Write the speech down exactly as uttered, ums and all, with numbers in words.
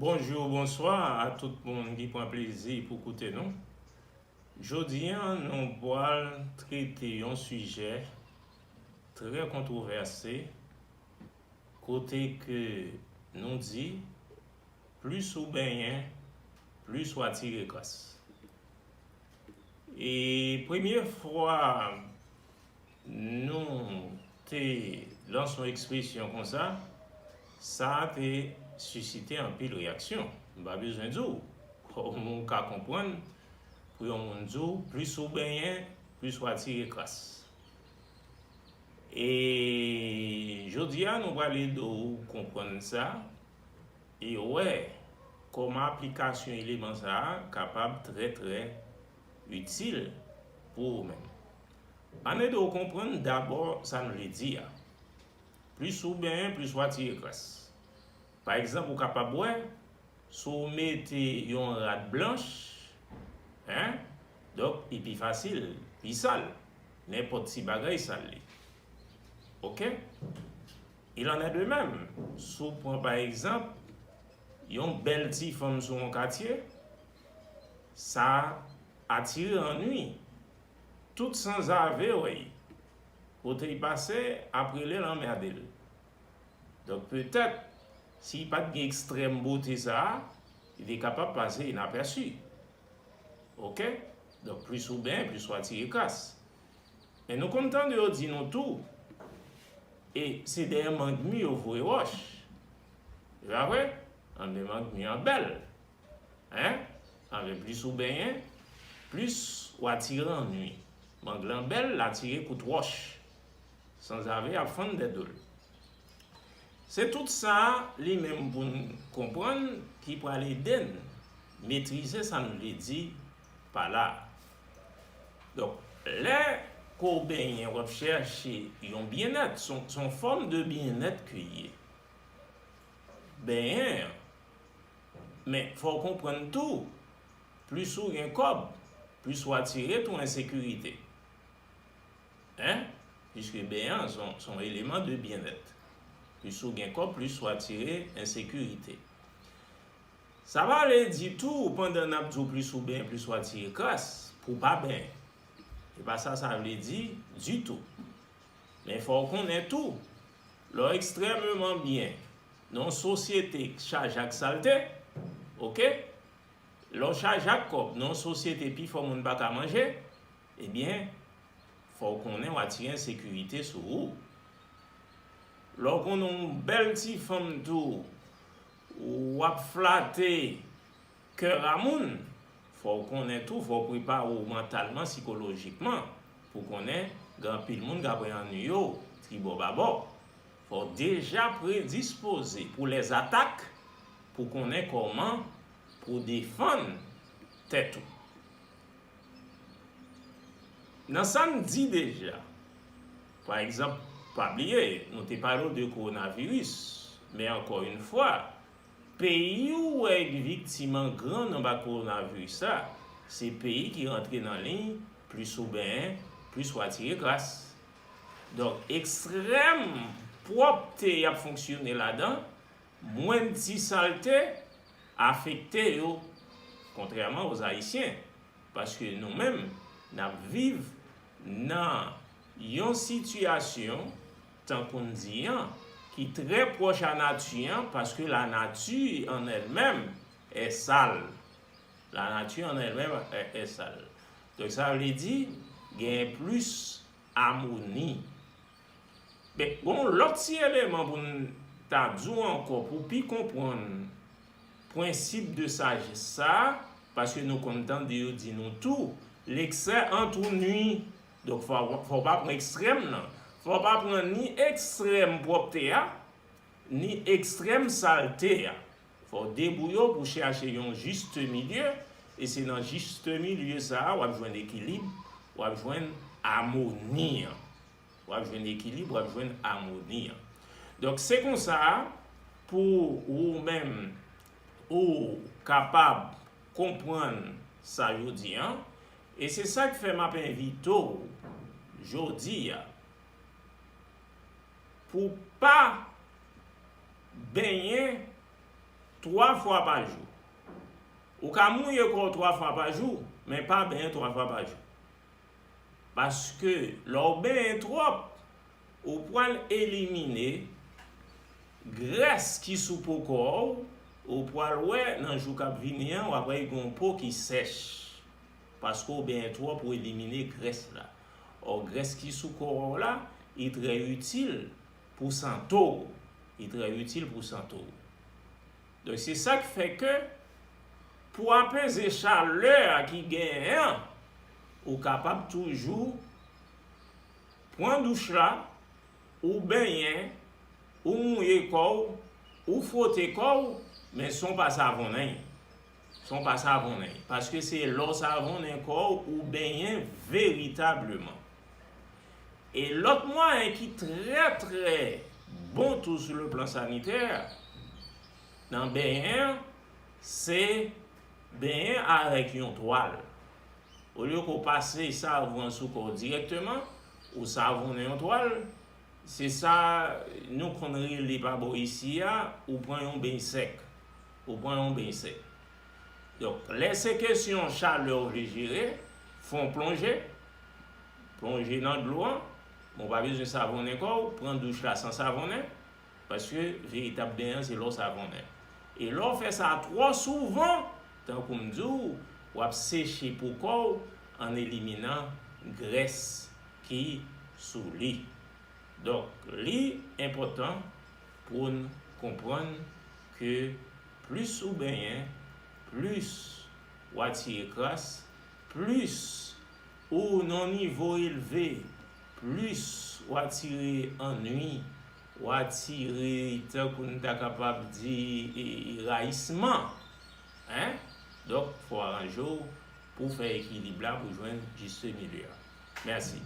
Bonjou, bonswa a tout moun ki pran plezi pou koute nou. Jodi a, nou pral trete yon sijè trè kontwovèse, kote ke nou di, plis ou benyen, plis w atire kras. E premye fwa nou te lanse yon ekspresyon konsa, sa te sisite anpil reyaksyon. M pa bezwen di w, kòman w ka konprann pou yon moun di w, plis ou benyen, plis w atire kras. E jodi a, nou pral ede w konprann sa e wè kòman aplikasyon eleman sa a kapab trè, trè itil pou ou menm. Ann ede w konprann dabò sa n vle di a. Plis ou benyen, plis w atire kras. Pa egzanp, ou kapab wè, si w mete yon rad blanch, en, donk, li pi fasil, pi sal. Nenpòt ti bagay sal li. Oke? Il en est de même, si w pran, pa egzanp, yon bèl ti fanm sou yon katye, sa atire annwi. Tout sanzave wè l. Kote l pase, ap rele l, anmède l. Donk, petèt, si l pa t gen ekstrèm bote sa a, li te kapab pase inapèsi. Oke? Donk, plis ou benyen, plis w atire kras. Men nou konn tande yo di nou tou, e se dèyè mang mi yo voye wòch. E pa vre? Anben, mang mi an bèl. En? Anben, plis ou benyen, plis w atire annwi. Mang lan bèl, l atire kout wòch. Sanzave ap fann dèyè do l. Se tout sa li menm pou n konprann ki pral ede n metrize sa n vle di pa la. Donk, lè ke w benyen, w ap chèche yon byennèt, se yon, se yon fòm de byennèt ke l ye. Benyen an. Men, fò w konprann tou, plis ou gen kòb, plis w atire tou ensekirite. En? Piske benyen an se yon, se yon eleman de byennèt. Plis ou gen kòb, plis w atire ensekirite. Sa pa vle di tou, pandan n ap di w plis ou benyen, plis w atire kras, pou w pa benyen. Se pa sa sa vle di ditou. Men fò w konnen tou, lè w ekstrèmeman byen nan yon sosyete k chaje ak salte, oke? Lè w chaje ak kòb nan yon sosyete pifò moun pa ka manje, ebyen, fò w konnen w atire ensekirite sou ou. Lè w konnen yon bèl ti fanm tou, w ap flate kè a moun, fò w konnen tou, fò w prepare w mantalman, sikolojikman, pou konnen gen anpil moun k ap rann yo tribò babò. Fò w deja predispoze pou lèzatak, pou konnen kòman pou w defann tèt ou. Nan sa n di deja, pa egzanp, pa bliye, nou te pale w de kowonaviris, men ankò yon fwa, peyi ou wè k viktim an gran nan ba kowonaviris la, se peyi ki rantre nan liy plis ou benyen, plis w atire kras. Donk, ekstrèm pwòpte y ap fonksyone ladan, mwens ti salte afekte yo, kontrèman oz Ayisyen. Paske nou menm, n ap viv nan yon sitiyasyon, tankou n di an, ki trè pwòch a nati an, paske la nature en elle-même est sale. La nature en elle-même est, est sale. Donk, sa vle di, gen plis amoni. Men, gen yon lòt ti eleman pou n ta di w ankò, pou w pi konprann prensip de sajès sa a, paske nou konn tande yo di nou tou, l'excès en tout nuit. Donk, fò, fò w pa pran ekstrèm nan. Fò w pa pran ni ekstrèm pwòpte a, ni ekstrèm salte a. Fò w debouye w pou w chache yon juste milieu, e se nan juste milieu sa a w ap jwenn ekilib, w ap jwenn amoni an. W ap jwenn ekilib, w ap jwenn amoni an. Donk, se konsa, pou ou menm, ou kapab konprann sa yo di an, e se sa k fè m ap envite w jodi a, pou w pa benyen twa fwa pa jou. Ou ka mouye kò w twa fwa pa jou, men pa benyen twa fwa pa jou. Paske lè w benyen twòp, ou pral elimine grès ki sou po kò w, ou pral wè nan jou k ap vini an, w ap wè gen yon po ki sèch. Paske w benyen twòp, ou elimine grès la. Ò, grès ki sou kò w la, li trè itil pou sante w. Li trè itil pou sante w. Donk, se sa k fè ke pou apeze chalè a ki genyen an, ou kapab toujou pran douch la, ou benyen, ou mouye kò w, ou fwote kò w, men san w pa savonnen. San w pa savonnen. Paske se lè w savonnen kò w, ou benyen veritableman. E lòt mwayen ki trè, trè bon tou sou le plan sanitè, nan benyen an, se benyen avèk yon twal. Olye ke w pase savon an sou kò w dirèkteman, ou savonnen yon twal, se sa nou konn rele pa bò isi a, ou pran yon beny sèk. Ou pran yon beny sèk. Donk, lè se kesyon chalè w vle jere, fè yon plonje, plonje nan dlo an, men w pa bezwen savonnen kò w, pran douch la san savonnen, paske veritab benyen an se lè w savonnen. E lè w fè sa twò souvan, tankou m di w, w ap seche po kò w an eliminan grès ki sou li. Donk, li enpòtan pou n konprann ke plis ou benyen, plis w atire kras, plis ou nan nivo elve, plis w atire annwi, w atire, tankou n ta kapab di, e, e, rayisman. Hein? Donk, fò w aranje w pou w fè ekilib la, pou w jwenn jis milye a. Mèsi.